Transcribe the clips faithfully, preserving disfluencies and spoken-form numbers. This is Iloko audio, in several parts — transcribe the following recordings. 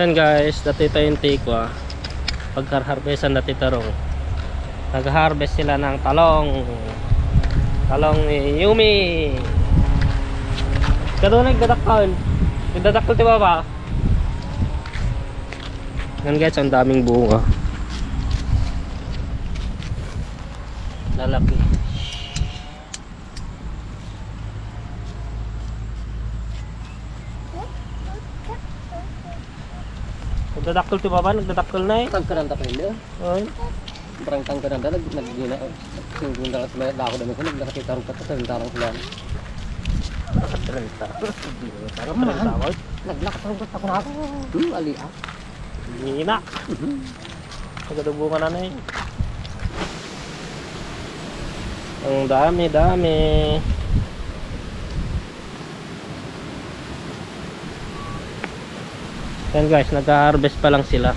Yan guys, dati tayo yung tikwa. Pagharharbesan dati tarong. Nag-harvest sila ng talong. Talong ni Yumi. Kadunay, nagdadakkel. Nagdadakkel ti baba. Yan guys, ang daming bunga. Lalaki. Nagdadakkel ti baba, nagdadakkel na eh. Tangkanan ta pwede. Ay. Parang tangkanan ta, nag-, nag-, nag-, singgunda ka sa may dako dami ko, nagdakatitarong ka, tatarong-tarong sila. Trenta. Parang trenta, oy. Naglakatarong ka, tako na ako. Hmm, ali, ah. Nina. Mhm. Nagadubungan na na eh. Ang dami, dami. Yan guys, nag-harvest pa lang sila.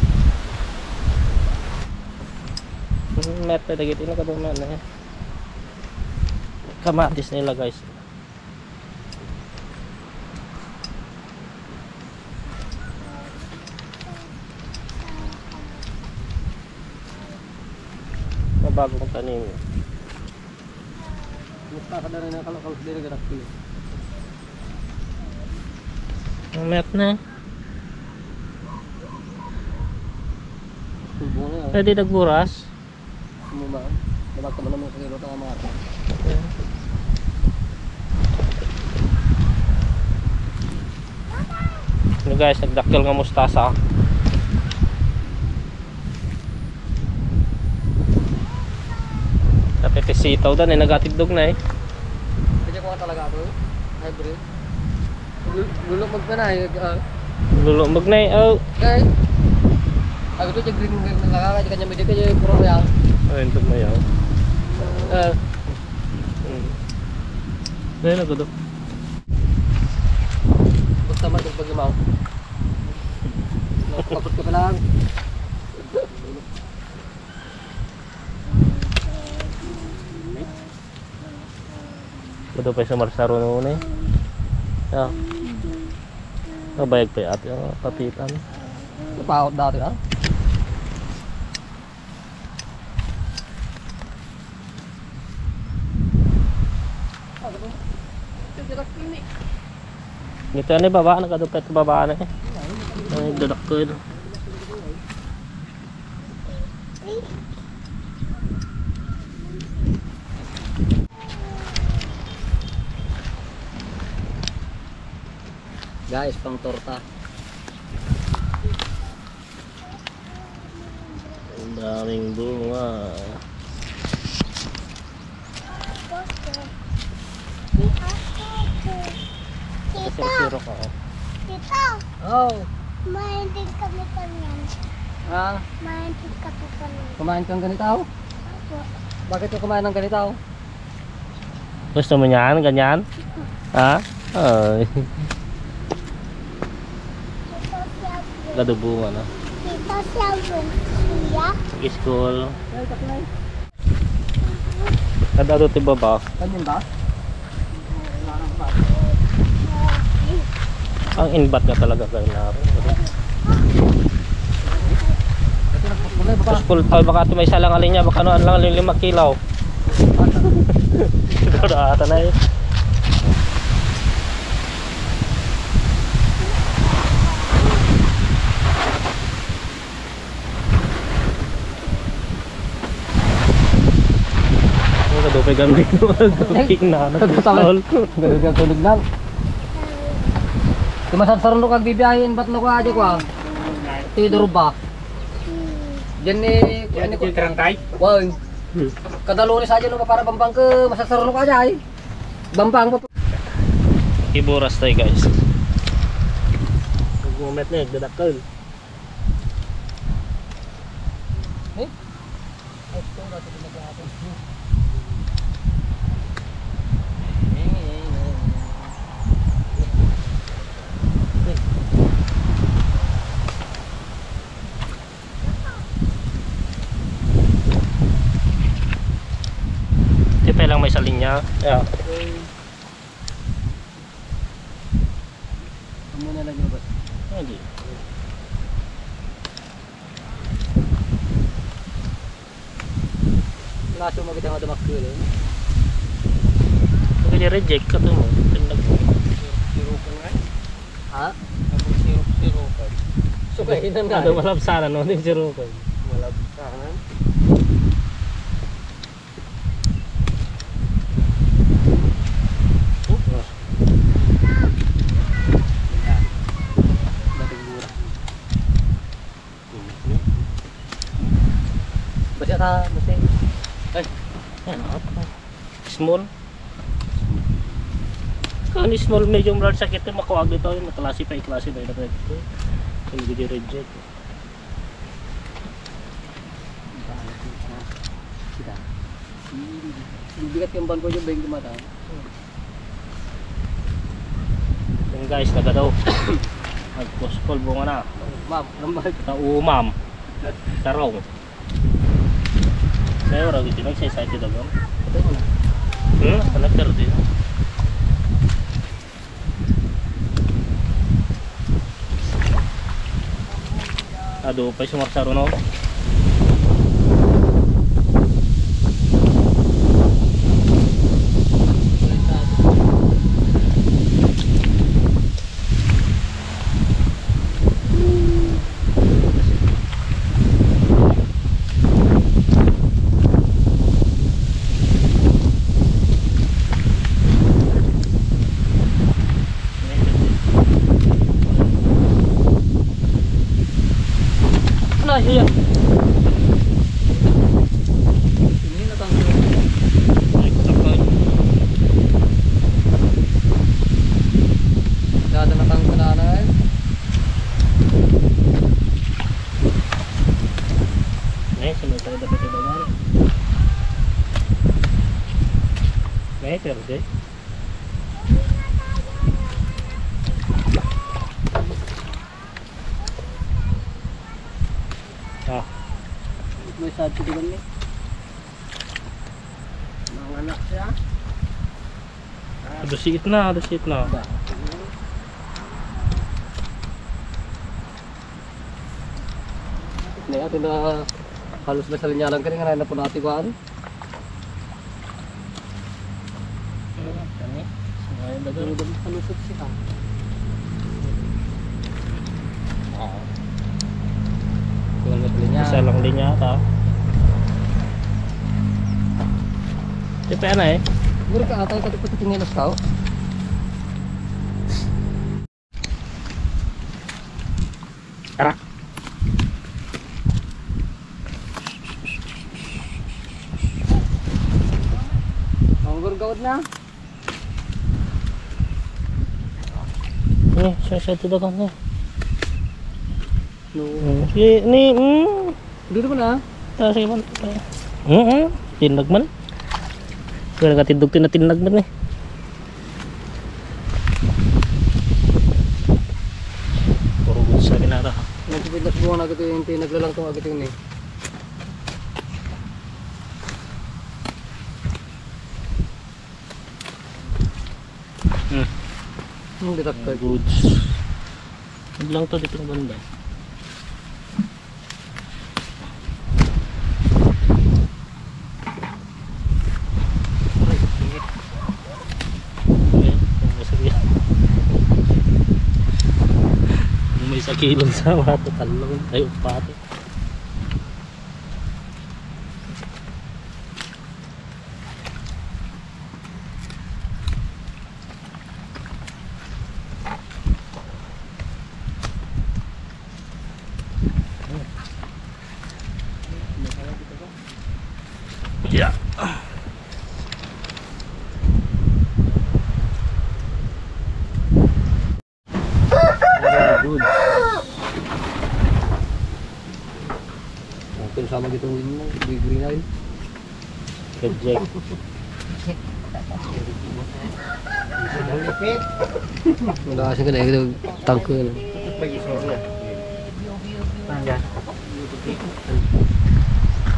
Hmm, mayat pa dagiti nakaduma na eh. Kamatis nila guys. Mabagong tanim. Gusto ka na rin ang kalakal diri, ganak ko. Ang mayat na. Tubo na. Pwede nagburas. Ano ba? Dapat ka ba naman sa kilo, tama ka. Ano guys, nagdakkel nga mustasa. Napipisitaw dan eh, nagatiddog na eh. Pwede ko nga talaga ako, eh. Hybrid. Lulu-, lulumog na na, eh, ah. Lulumog na, eh, oh. Okay. Sabi ko, "Diyan green, green na kaka, di kanya medyo kayo, puro kaya." Ay, yung tugmayaw. Ah. Hmm. Dahil na, Godok. Basta man, pag imaw. Kapot ka pa lang. Ito pa yung sumarsaro noon eh. Ah. Nabayag pa yung ate, oh, kapitan. Napawat dati, ah. Dito na yung baba, nagkadupet yung baba na eh. Ay, dadakkel. Guys, pang torta. Ang daming bunga. Tita! Siro-siro ka, oh. Tita! Oh. Kumain din kami kanyan. Ha? Kumain din kami kanyan. Kumain kang ganito? Opo. Bakit ka kumain ng ganito? Gusto mo niyan? Ganyan? Ha? Ay. Tita, si Alvin. Kadubungan, ah. Tita, si Alvin. Siya? School. Kada ito ti baba. Ganyan ba? Ang inbat nga talaga kailangan. Ito na, pagkulay, baba. Tapos kultal, baka ito may isa lang alin niya, baka ano, ano lang, lima kilo. Ito na ata na eh. Ang kadupay gamit mo. King na, ano, pistol. Ganun ka tulog na. Ti masarsarno kag bibiyahin, bat no ka, di ko, ah. Ti durba. Diyan ni, diyan ni Trangkay? Wan. Hmm. Kada Lunes aja no, para Bambang ka, masarsarno ka aja, ay. Bambang pa. Iburas tayo, guys. Pag-umet na, nagdadakkel. Eh? Ay, ito, dati pinag-aapon. Di pa lang may sa linya. Yeah. Amo na lang yung bas. Hindi. Kaso maganda nga damakkel, eh. Pag reject ka to mo, tindag. Sirup-sirupan nga, eh. Ha? Ang sirup-sirupan. So, kainan nga, eh. Malabsanan, no? Di sirupan. Malabsanan. Basta ka, basta. Ay, ano? Small. Kani small, medium, large, sakit, makuha ito, naklase pa, iklase pa, ito, ito. Hindi di reject. Kita. Ang bigat yung ban ko yung beng mata. Yan guys, nagadaw. Nagkuskol bunga na. Ma'am, lamay. Naumam. Tarong. Sa'yo, raw, ito, nagsasay, ito, daw. Ito mo na. Hmm? Ano, pero di. Adu pay sumarsaro, no? Ala, iya. Ini na tangko. Ay, katakal. Dada na tangko na, ano, eh. Ay, sumunod tayo dapat sa babae. Ay, pero di. Ah. Ito may sabi ko ni. Mga anak siya. Adu siit na, adu siit na. Ba? Ni, ato na halos may salinyalan ka rin, nga na po natin kuhaan. Kani? Ay, baga. Ang dami palusot siya. Oo. Ito ang linya. Isa lang linya ata. Ito pa yan eh. Siguro ka ata yung katiputi tingilas tao. Tara. Ang gurgaod na. Ni, sa, sa ito daw ni. No. Hmm. Si, ni, hmm. Dito man, ah. Ah, sige man. Mm-mm. Tinlag man. Kaya nakatindog, tinatinlag man eh. Puro goods na ginata. Nagpipintas mo na agad yung tinaglalang to, agad yun eh. Hmm. Ang deductor. Goods. Ano lang to dito ng banda? Ayan, ang masakit. May sakilong sa mga talong. Ay, pato. Yeah. Very good. Ang sama gitong win mo, libre na yun. Reject. Wala kasi ka na yung tangko yun.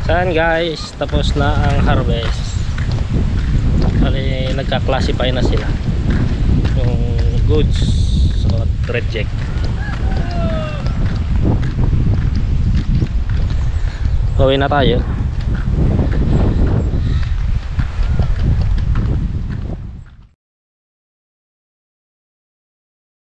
Saan guys, tapos na ang harvest. Bali, nagka-classify na sila. Yung goods at reject. Pauwi na tayo.